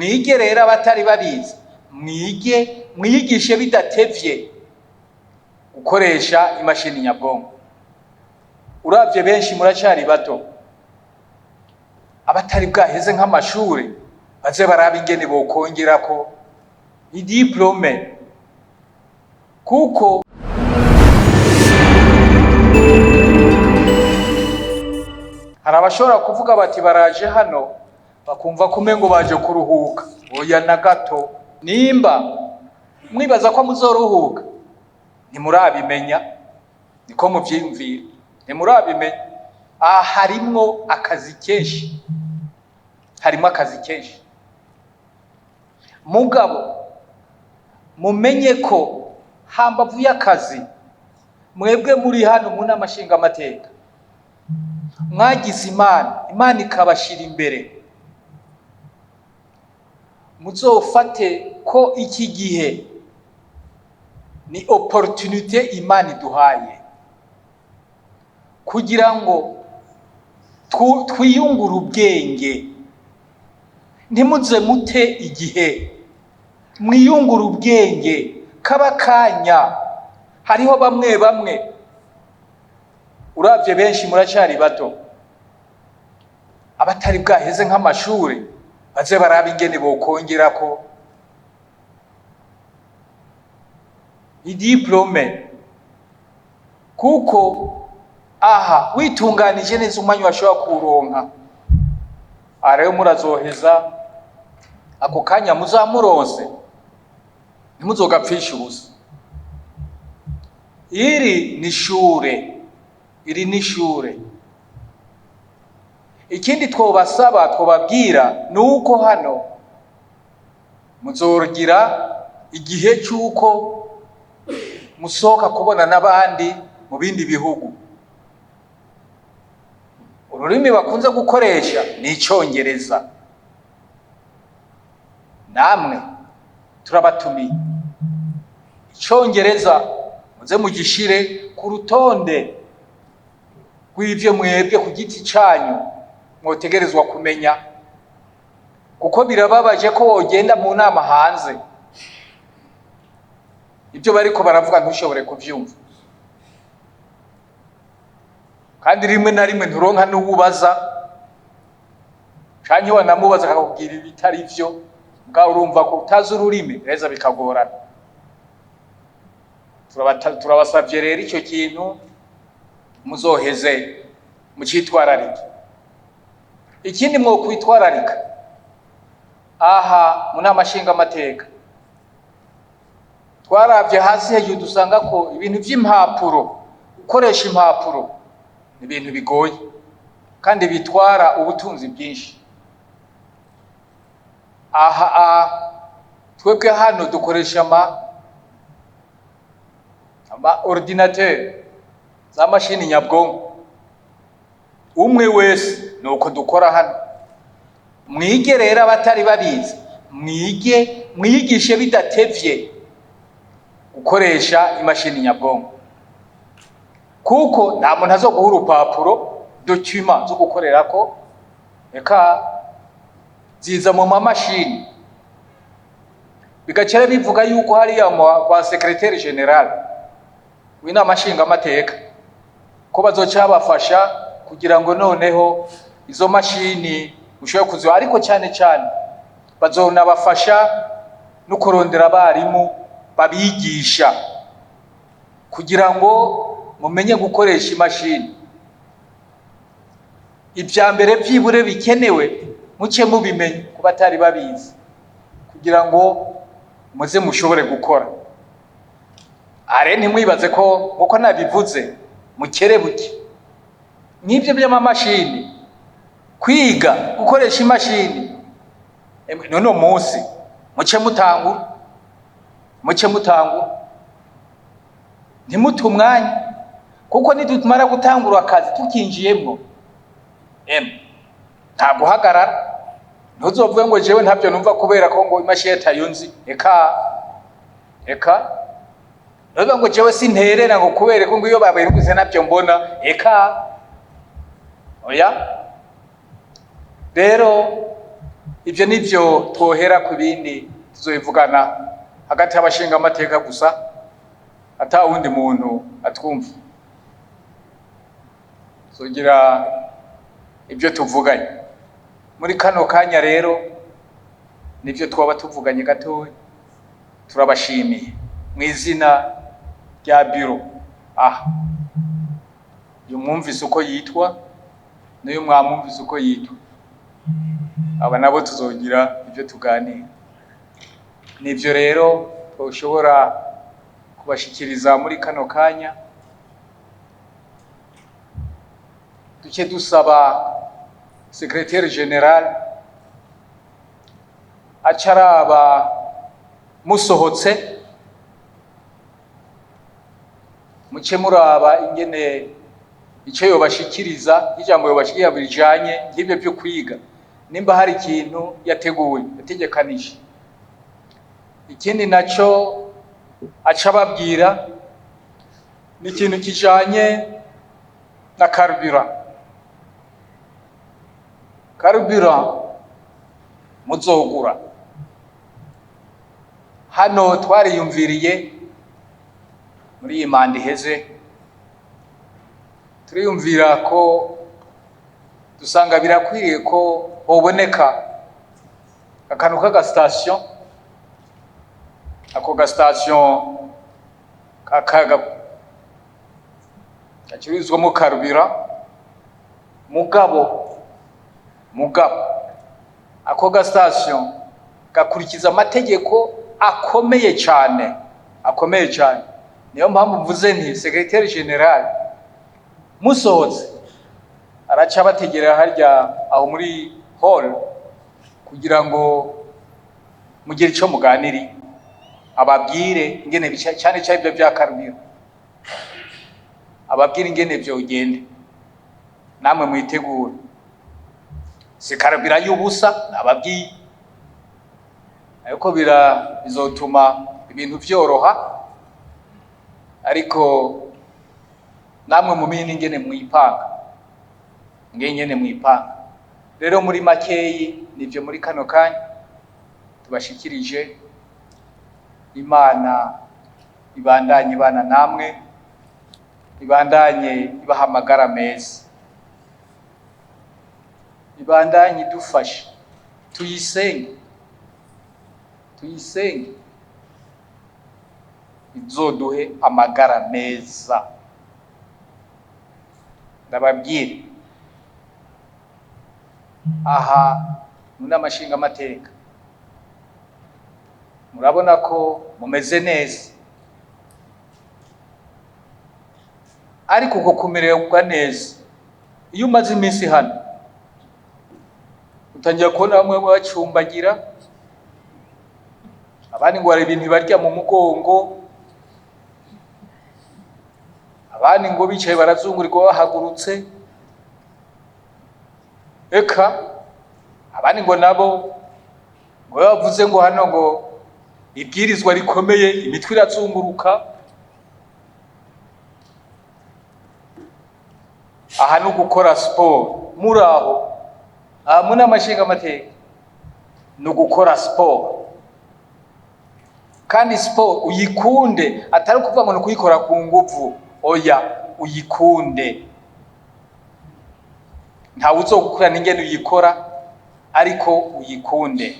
Mwige rero abatari babizi, mwige mwiyigishe bidatevye gukoresha imashini nyabwonko. Uravye benshi muracari bato, abatari bwaheze nk'amashure baze barabe ingene bokongerako idiplome, kuko hari abashobora kuvuga bati baraje hano bakumva ko umengo baje kuruhuka. Oya na gato. Nimba mwibaza ko muzoruhuka, ntimurabimenya, niko muvyiyumvira, ntimurabimenya. Aha harimwo akazi kenshi, harimo akazi kenshi. Mugabo mumenye ko hambavu y'akazi, mwebwe muri hano mu nama nshingamateka mwagize Imana, Imana ikabashira imbere, muzofate ko iki gihe ni opportunité Imana iduhaye kugira ngo twiyungure ubwenge. Ntimuze mute igihe, mwiyungure ubwenge kaba kanya. Hariho bamwe bamwe, uravye benshi muracari bato, abatari bwaheze nk'amashure baze barabe ingene bokongerako idiplome, kuko aha witunganije neza umwanya washobora kuwuronka. Aha rero murazoheza ako kanya muzamuronse, ntimuzogapfishe ubusa. Iri ni ishure, iri ni ishure. Ikindi twobasaba, twobabwira ni uko hano muzogira igihe c'uko musohoka kubona n'abandi mu bindi bihugu. Ururimi bakunze gukoresha ni icongereza. Namwe turabatumiye, icongereza muze mugishire ku rutonde rw'ivyo mwebwe ku giti canyu mwotegerezwa kumenya, kuko birababaje ko wogenda mu nama hanze ibyo bariko baravuga ntushobore kuvyumva, kandi rimwe na rimwe nturonka n'uwubaza, canke wanamubaza akakubwira ibitari vyo, bwa urumva ko utazi ururimi reza bikagorana. Turabasavye rero ico kintu muzoheze mucitwararike. Ikindi mwokwitwararika aha mu nama nshingamateka, twaravye hasi hejuru dusanga ko ibintu vy'impapuro, gukoresha impapuro ni ibintu bigoye kandi bitwara ubutunzi bwinshi. Aha twebwe hano dukoresha ama ordinateur, za mashini nyabwonko. Umwe wese nuko dukora hano. Mwige rero abatari babizi, mwige mwiyigishe bidatevye gukoresha imashini nyabwonko, kuko nta muntu azoguha urupapuro document zo gukorerako, eka ziza mu mamashini. Bigaca bivuga yuko hariya kwa secrétaire général w'inama nshingamateka ko bazoca babafasha kugira ngo noneho izo mashini mushobore kuziba, ariko cyane cyane bazonabafasha no kurondera abarimu babigisha kugira ngo mumenye gukoresha imashini. Ibya mbere byibure bikenewe muce mubimenye ku batari babizi, kugira ngo muze mushobore gukora. Are ntimwibaze ko nkuko nabivuze mukerebuke nk'ibyo by'amamashini, kwiga gukoresha imashini none munsi muce mutangura, muce mutangura, ntimute umwanya, kuko nitumara gutangura akazi tukinjiyemwo nta guhagarara. Ntuzovuge ngo jewe ntabyo numva kubera ko ngo imashini atayo nzi, eka eka. Ntuzovuge ngo jewe sinterera ngo kubera ko ngo iyo babiruguze ntabyo mbona, eka oya. Rero Ibyo nibyo twohera ku bindi tuzobivugana hagati y'abashinga amateka gusa, ata wundi muntu atwumva. Tuzogira ibyo tuvuganye muri kano kanya. Rero nibyo twaba tuvuganye gatoya. Turabashimiye mu izina rya bureau. Aha uyu mwumvise uko yitwa, n'uyu mwamwumvise uko yitwa. Aba nabo tuzogira ibyo tuganira. Nibyo rero twoshobora kubashikiriza muri kano kanya. Duce dusaba secrétaire général acaraba musohotse, muce muraba ingene icyo yobashikiriza, ijambo yobashikiriza bijanye nk'ibyo byo kwiga, nimba hari ikintu yateguye, yategekanije. Ikindi naco aca ababwira ni ikintu kijanye na carburant. Carburant muzogura hano, twariyumviriye muri iyi manda iheze, turiyumvira ko dusanga birakwiriye ko hoboneka akantu k'agasitasiyo. Ako gasitasiyo gacururizwamo carburant. Mugabo ako gasitasiyo gakurikiza amategeko akomeye cyane, akomeye cyane. Niyo mpamvu mvuze nti secrétaire général musohotse araca bategerera harya aho muri hall kugira ngo mugire ico muganiri, ababwire ingene cyane cyane ibyo bya carburant, ababwire ingene vyogenda, namwe mwitegure. Si carburant y'ubusa nababwiye, ariko bizotuma ibintu vyoroha, ariko namwe mumenye ingene mwipanga, ingene mwipanga. Rero muri makeyi nivyo muri kano kanya tubashikirije. Imana ibandanye ibana namwe, ibandanye ibaha amagara meza, ibandanye idufashe. Tuyisenge, tuyisenge izoduhe amagara meza. Ndababwire aha mu nama nshingamateka, murabona ko mumeze neza, ariko uko kumererwa neza, iyo umaze iminsi hano utangira kubona bamwe bacumbagira, abandi ngo hari ibintu barya mu mugongo, abandi ngo bicaye barazungurirwa bahagurutse, eka abandi ngo nabo ngo bavuze ngo hano ngo ibwirizwa rikomeye, imitwe irazunguruka. Aha no gukora siporo muri aho aha mu nama nshingamateka ni ugukora siporo, kandi siporo uyikunde, atari ukuvuga ngo ni ukuyikora ku nguvu. Oya, uyikunde. Ntawe uzogukora n'ingene uyikora, ariko uyikunde.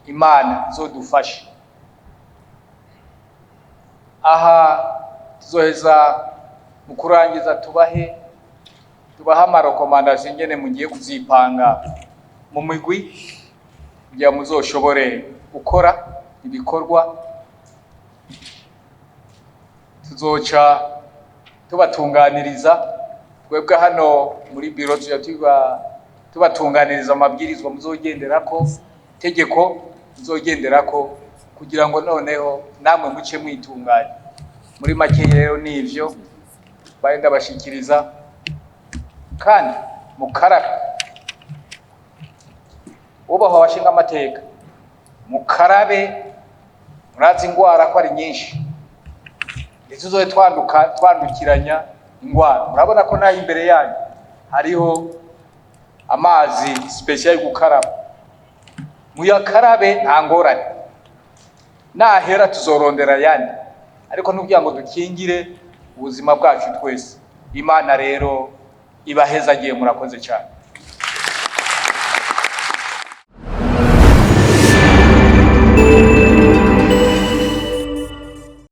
Imana izodufashe. Aha tuzoheza mu kurangiza tubahe amarekomandasiyo ingene mugiye kuzipanga mu migwi kugira muzoshobore gukora ibikorwa. Tuzoca tubatunganiriza twebwe hano muri biro, tuja tubatunganiriza amabwirizwa muzogenderako, tegeko muzogenderako, kugira ngo noneho namwe muce mwitunganya. Muri make rero nivyo bari ndabashikiriza, kandi mukarabe ubahwa abashinga amateka, mukarabe. Murazi ingwara ko ari nyinshi, ntituzohe twandukiranya ingwara. Murabona ko nayo imbere yanyu hariho Amazi spécial yo gukaraba, muyakarabe, nta ngorane. Nahera tuzorondera ayandi, ariko nukugira ngo dukingire ubuzima bwacu twese. Imana rero ibahezagiye, murakoze cyane.